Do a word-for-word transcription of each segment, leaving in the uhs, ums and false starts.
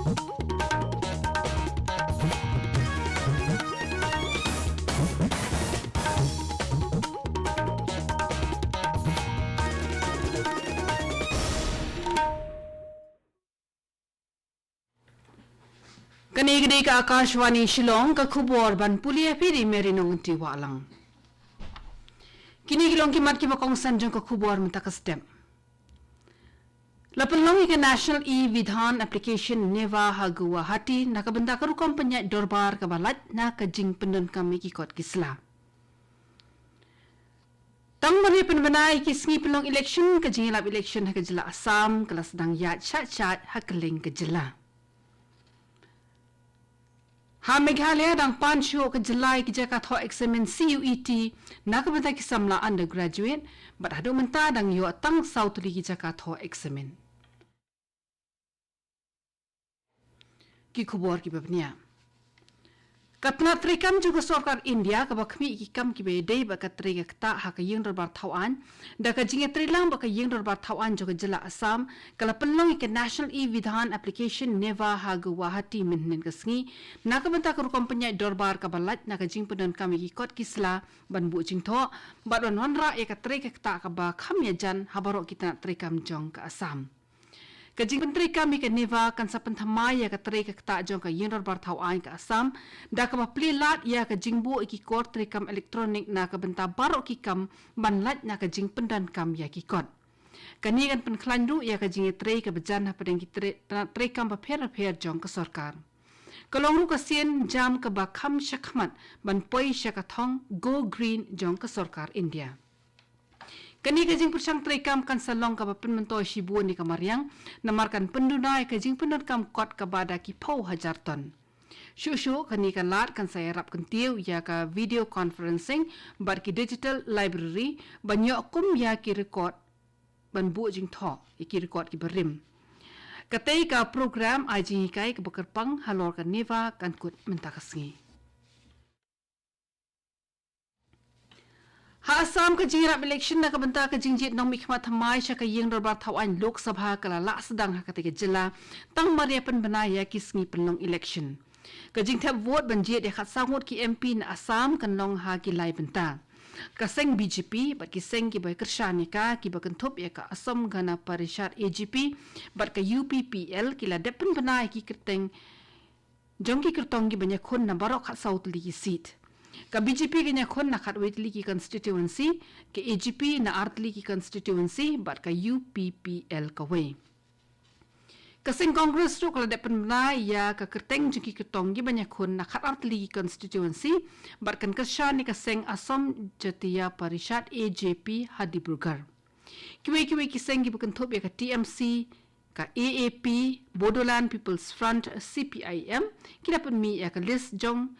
Kane ka dei ka Akashvani Shillong, ka khubor ban pule ïa phi da i Mary Nongkynrih Wahlang. Kine ki long ki mat kiba kongsan jong ka khubor mynta ka step. La pynlong ïa ka National E-Vidhan Application, NEVA, ha Guwahati na ka bynta ka rukom pynïaid dorbar kaba lait na ka jingpyndonkam ïa ki kot ki sla. Tang ban ïa pynbna ïa ki sngi pynlong election, ka jingïalap election ha ka jylla Assam ka la sdang ïaid shait shait ha kylleng ka jylla. Ha Meghalaya dang pan shuh ka jylla ïa ki jaka thoh eksamin C U E T na ka bynta ki samla undergraduate, bad haduh mynta dang ïoh tang saw tylli ki jaka thoh eksamin. Ki khubor kiba bniah. Ka tnat treikam jong ka sorkar India kaba khmih ïa ki kam kiba ïadei bad ka trei ka ktah ha ka ïing dorbar thaw aiñ, da ka jingïatreilang bad ka ïing dorbar thaw aiñ jong ka jylla Assam, ka la pynlong ïa ka National E-Vidhan Application, NEVA, ha Guwahati mynhynnin ka sngi na ka bynta ka rukom pynïaid dorbar kaba lait na ka jingpyndonkam ïa ki kot ki sla ban buh jingthoh bad ban wanrah ïa ka trei ka ktah kaba kham ïajan ha baroh ki tnat treikam jong ka Assam. Ka jingpyntreikam ïa ka NEVA kan sa pynthymmai ïa ka trei ka ktah jong ka ïing dorbar thaw aiñ ka Assam, da kaba plie lad ïa ka jingbuh ïa ki kor treikam electronic na ka bynta baroh ki kam ban lait na ka jingpyndonkam ïa ki kot. Kane kan pynkhlaiñ ruh ïa ka jingïatrei kaba jan hapdeng ki trei, tnat treikam bapher bapher jong ka sorkar. Ka long ruh ka sien jam kaba kham shakhmat ban poi sha ka thong Go Green jong ka sorkar India. Kane ka jingpyrshang treikam kan sa long kaba pynmyntoi shibun ïa ka mariang, namar kan pynduna ïa ka jingpyndonkam kot kaba da ki phew hajar ton. Shuh shuh kane ka lad kan sa ïarap kyntiew ïa ka video conferencing bad ki digital library ban ïoh kum ïa ki record ban buh jingthoh ïa ki record kiba rim. Katei ka program ai jinghikai kaba kyrpang halor ka NEVA kan kut mynta ka sngi. Ha Assam ka jingïarap election na ka bynta ka jingjied nongmihkhmat thymmai sha ka ïing dorbar thaw aiñ Lok Sabha ka la lah sdang ha katei ka jylla, tang mar ïa pynbna ïa ki sngi pynlong election. Ka jingthep vote ban jied ïa khatsaw ngut ki M P na Assam kan long ha ki lai bynta. Ka seng B J P bad ki seng kiba kyrshan ïa ka kiba kynthup ïa ka Assam Gana Parishad, A G P, bad ka U P P L ki la dep pynbna ïa ki kyrteng jong ki kyrtong kiba ñiekhun na baroh khatsaw tylli ki seat. Ka B J P ka ñiekhun na khatwei tylli ki constituency, ka A G P na ar tylli ki constituency, bad ka U P P L kawei. Ka seng Congress ruh ka la dep pynbna ïa ka kyrteng jong ki kyrtong kiba ñiekhun na khatar tylli ki constituency, bad kan kyrshan ïa ka seng Assam Jatiya Parishad, A J P, ha Dibrugarh. Kiwei kiwei ki seng kiba kynthup ïa ka T M C, ka A A P, Bodoland People's Front, C P I M, ki la pynmih ïa ka list jong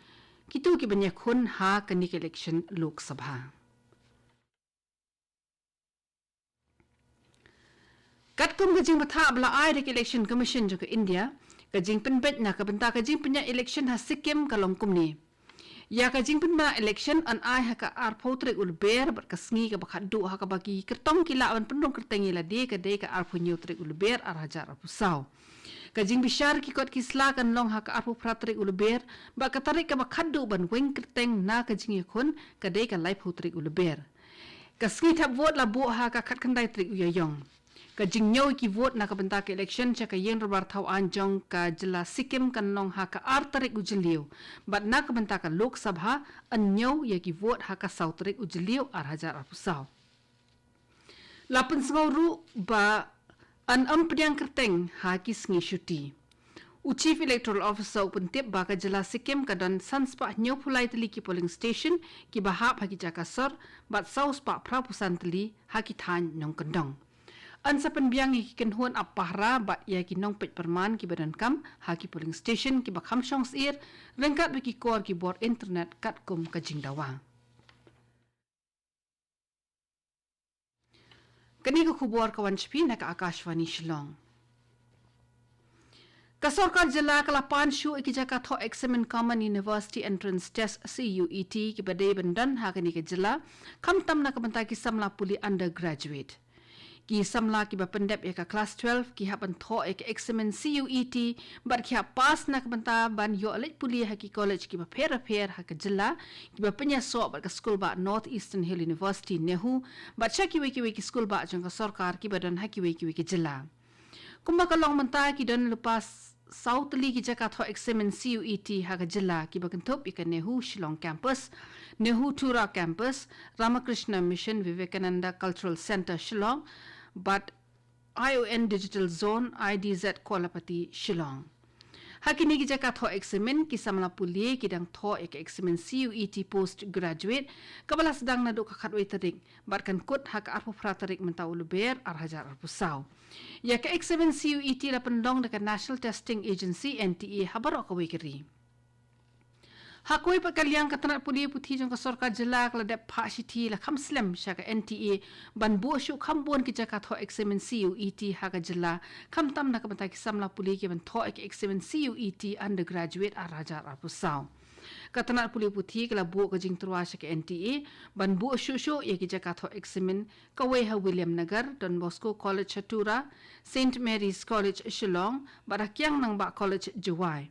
kito kiba ñiekhun ha kane ka election Lok Sabha. Katkum ka jingbthah ba la ai da ka Election Commission jong ka India, ka jingpynbeit na ka bynta ka jingpynïaid election ha Sikkim ka long kumne. Ïa ka jingpynbna election yn ai ha ka arphew tarik u Lber bad ka sngi kaba khatduh ha kaba ki kyrtong ki lah ban pynrung kyrteng ïa lade ka dei ka arphew hynñiew tarik u Lber ar hajar arphew saw. Ka jingbishar ki kot ki sla kan long ha ka arphew phra tarik u Lber, bad ka tarik kaba khatduh ban weng kyrteng na ka jingïakhun ka dei ka laiphew tarik u Lber. Ka sngi thep vote la buh ha ka khatkhyndai tarik u Ïaïong. Ka jingñiew ïa ki vote na ka bynta ka election sha ka ïing dorbar thaw aiñ jong ka jylla Sikkim kan long ha ka ar tarik u Jylliew, bad na ka bynta ka Lok Sabha yn ñiew ïa ki vote ha ka saw tarik u Jylliew ar hajar arphew saw. La pynsngew ruh ba yn ym pdiang kyrteng ha ki sngi shuti. U Chief Electoral Officer u pyntip ba ka jylla Sikkim ka don san spah hynñiewphew lai tylli ki polling station kiba hap ha ki jaka sor, bad saw spah phraphew san tylli ha ki thaiñ nongkyndong. Yn sa pynbiang ïa ki kynhun ap pahara bad ïa ki nongpeit pyrman kiba donkam ha ki polling station kiba kham shong syier, ryngkat bad ki kor ki bor internet katkum ka jingdawa. Kane ka khubor ka wan sha phi na ka Akashvani Shillong. Ka sorkar jylla ka la pan shuh ïa ki jaka thoh eksamin Common University Entrance Test, C U E T, kiba dei ban don ha kane ka jylla, khamtam na ka bynta ki samla pule undergraduate. Ki samla kiba pyndep ïa ka klas twelve ki hap ban thoh ïa ka eksamin C U E T bad ki hap pass na ka bynta ban ïoh leit pule ha ki college kiba pher bapher ha ka jylla, kiba pynïasoh bad ka skulbah North Eastern Hill University, NEHU, bad sha kiwei kiwei ki skulbah jong ka sorkar kiba don ha kiwei kiwei ki jylla. Kumba ka long mynta, ki don lypa saw tylli ki jaka thoh eksamin C U E T ha ka jylla, kiba kynthup ïa ka NEHU Shillong Campus, NEHU Tura Campus, Ramakrishna Mission Vivekananda Cultural Centre Shillong, bad I O N Digital Zone, I D Z Kolapati Shillong. Ha kine ki jaka thoh eksamin, ki samla pule ki dang thoh ïa ka eksamin C U E T Post Graduate, kaba la sdang naduh ka khatwei tarik bad kan kut ha ka arphew phra tarik mynta u Lber ar hajar arphew saw. Ïa ka eksamin C U E T la pynlong da ka National Testing Agency, N T A, ha baroh kawei ka ri. Ha kawei pat ka liang, ka tnat pule puthi jong ka sorkar jylla ka la dep phah shithi la kham slem sha ka N T A ban buh shuh kham bun ki jaka thoh eksamin C U E T ha ka jylla, khamtam na ka bynta ki samla pule kiban thoh ïa ka eksamin C U E T undergraduate ar hajar arphew saw. Ka tnat pule puthi ka la buh ka jingtyrwa sha ka N T A ban buh shuh shuh ïa ki jaka thoh eksamin, kawei ha Williamnagar, Don Bosco College ha Tura, Saint Mary's College Shillong, bad ha Kiang Nangbah College Jowai.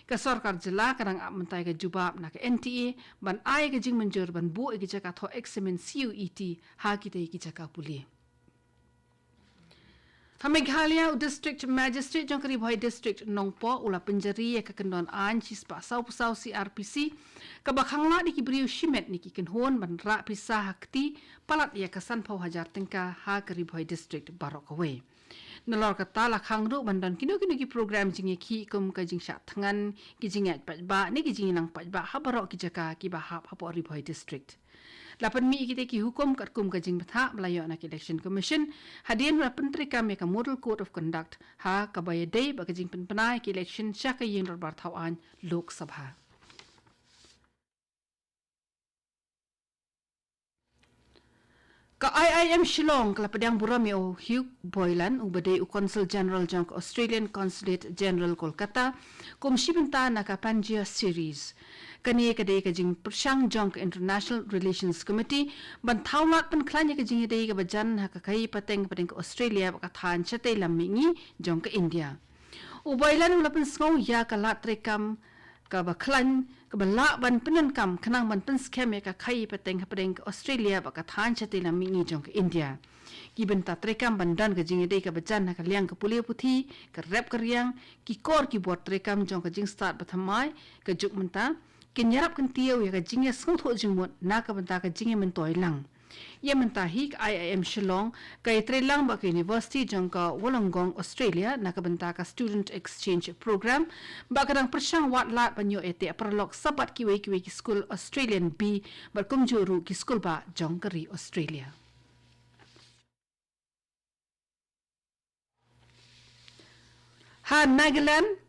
Ka sorkar jylla ka dang ap mynta ïa ka jubab na ka N T A ban ai ka jingmynjur ban buh ïa ki jaka thoh eksamin C U E T ha kitei ki jaka pule. Ha Meghalaya, u District Magistrate jong ka Ri Bhoi District Nongpoh u la pynjari ïa ka kyndon aiñ shispah sawphew saw C R P C, kaba khanglad ïa ki briew shimet ne ki kynhun ban rah pisa ha kti palat ïa ka sanphew hajar tyngka ha ka Ri Bhoi District baroh kawei. Nalor kata, la khang ruh ban don kino kino ki program jingïakhih kum ka jingshah thngan, ki jingïaid paidbah ne ki jingïalang paidbah ha baroh ki jaka kiba hap hapoh Ri Bhoi District. La pynmih ïa kitei ki hukum katkum ka jingbthah ba la ïoh na ka Election Commission hadien ba la pyntreikam ïa ka Model Code of Conduct, ha kaba ïadei bad ka jingpynbna ïa ka election sha ka Ïing Dorbar Thaw Aiñ Lok Sabha. Ka I I M Shillong ka la pdiang burom ïa u Hugh Boylan, uba dei u Consul General jong ka Australian Consulate General Kolkata, kum shi bynta na ka Pangaea Series. Kane ka dei ka jingpyrshang jong ka International Relations Committee ban thaw lad pynkhlaiñ ïa ka jingïadei kaba jan ha ka khaïi pateng hapdeng ka Australia bad ka thaiñ shatei lam mihngi jong ka India. U Boylan u la pynsngew ïa ka lad treikam kaba khlaiñ, kaba lah ban pyndonkam khnang ban pynskhem ïa ka khaïi pateng hapdeng ka Australia bad ka thaiñ shatei lam mihngi jong ka India. Ki bynta treikam ban don ka jingïadei kaba jan ha ka liang ka pule puthi, ka rep ka riang, ki kor ki bor treikam jong ka jingstad bathymmai ka juk mynta, kin ïarap kyntiew ïa ka jingïasngewthuh jingmut na ka bynta ka jingïamyntoi lang. Ïa mynta hi ka I I M Shillong ka ïatreilang bad ka University jong ka Wollongong, Australia, na ka bynta ka Student Exchange Program, bad ka dang pyrshang wad lad ban ïoh ïateh paralok sa bad kiwei kiwei ki skul Australian B, bad kumjuh ruh ki skulbah jong ka ri Australia. Ha Nagaland,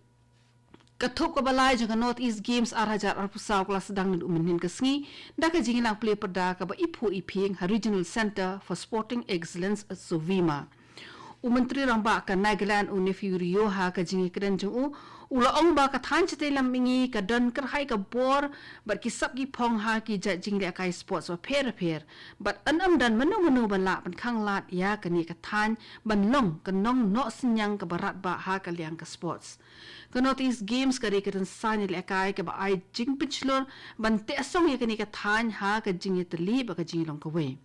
ka thup kaba lai jong ka North East Games ar hajar arphew saw ka la sdang naduh mynhynnin ka sngi da ka jingïalang plie pyrda kaba iphuh iphieng ha Regional Centre for Sporting Excellence, SOVIMA. U Myntri Rangbah ka Nagaland, u Neiphiu Rio, ha ka jingïakren jong u, u la ong ba ka thaiñ shatei lam mihngi ka don kyrhai ka bor bad ki sap ki phong ha ki jait jinglehkai sports bapher bapher, bad yn ym don mano mano ba lah ban khang lad ïa kane ka thaiñ ban long ka nongnoh synñiang kaba radbah ha ka liang ka sports. Ka North East Games ka dei ka rynsan ïalehkai kaba ai jingpynshlur ban teh song ïa kane ka thaiñ ha ka jingïatylli bad ka jinglong kawei.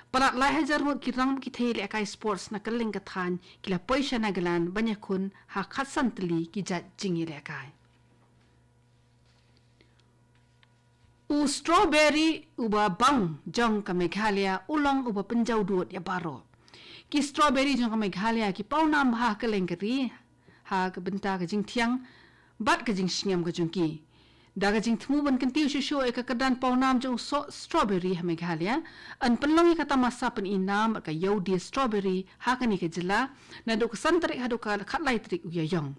Palat lai hajar ngut ki rang bad ki thei ïalehkai sports na kylleng ka thaiñ ki la poi sha Nagaland ban ïakhun ha khatsan tylli ki jait jingïalehkai. U strawberry uba bang jong ka Meghalaya u long uba pynjaw dud ïa baroh. Ki strawberry jong ka Meghalaya ki paw nam bha ha kylleng ka ri ha ka bynta ka jingthiang bad ka jingsngem ka jong ki. Da ka jingthmu ban kyntiew shuh shuh ïa ka kyrdan paw nam jong u soh strawberry ha Meghalaya, yn pynlong ïa ka tamasa pyni nam bad ka Ïewdieh Strawberry ha kane ka jylla naduh ka san tarik haduh ka khatlai tarik u Ïaïong.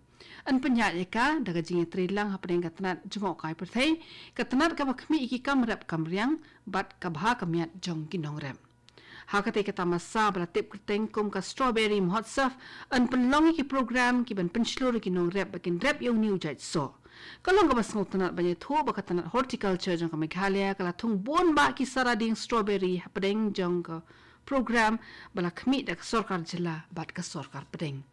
Yn pynïaid ïa ka da ka jingïatreilang hapdeng ka tnat jngohkai pyrthei, ka tnat kaba khmih ïa ki kam rep kam riang bad ka bha ka miat jong ki nongrep. Ha katei ka tamasa ba la tip kyrteng kum ka Strawberry Mahotsav, yn pynlong ïa ki program kiban pynshlur ïa ki nongrep ba kin rep ïa une u jait soh. Ka long kaba sngewtynnat ban ïathuh ba ka tnat horticulture jong ka Meghalaya ka la thung bun bah ki sara dieng strawberry hapdeng jong ka program ba la khmih da ka sorkar jylla bad ka sorkar pdeng.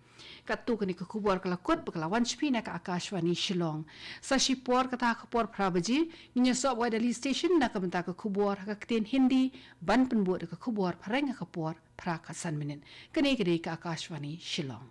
Katto kane ka khubor ka la kut ba ka la wan sha phi na ka Akashvani Shillong. Sa shipor kata ha ka por phra baje, ngin ïasoh bad ka Delhi Station na ka bynta ka khubor ha ka ktien Hindi, ban pynbud da ka khubor phareng ha ka por phra khatsan minit. Kane ka dei ka Akashvani Shillong.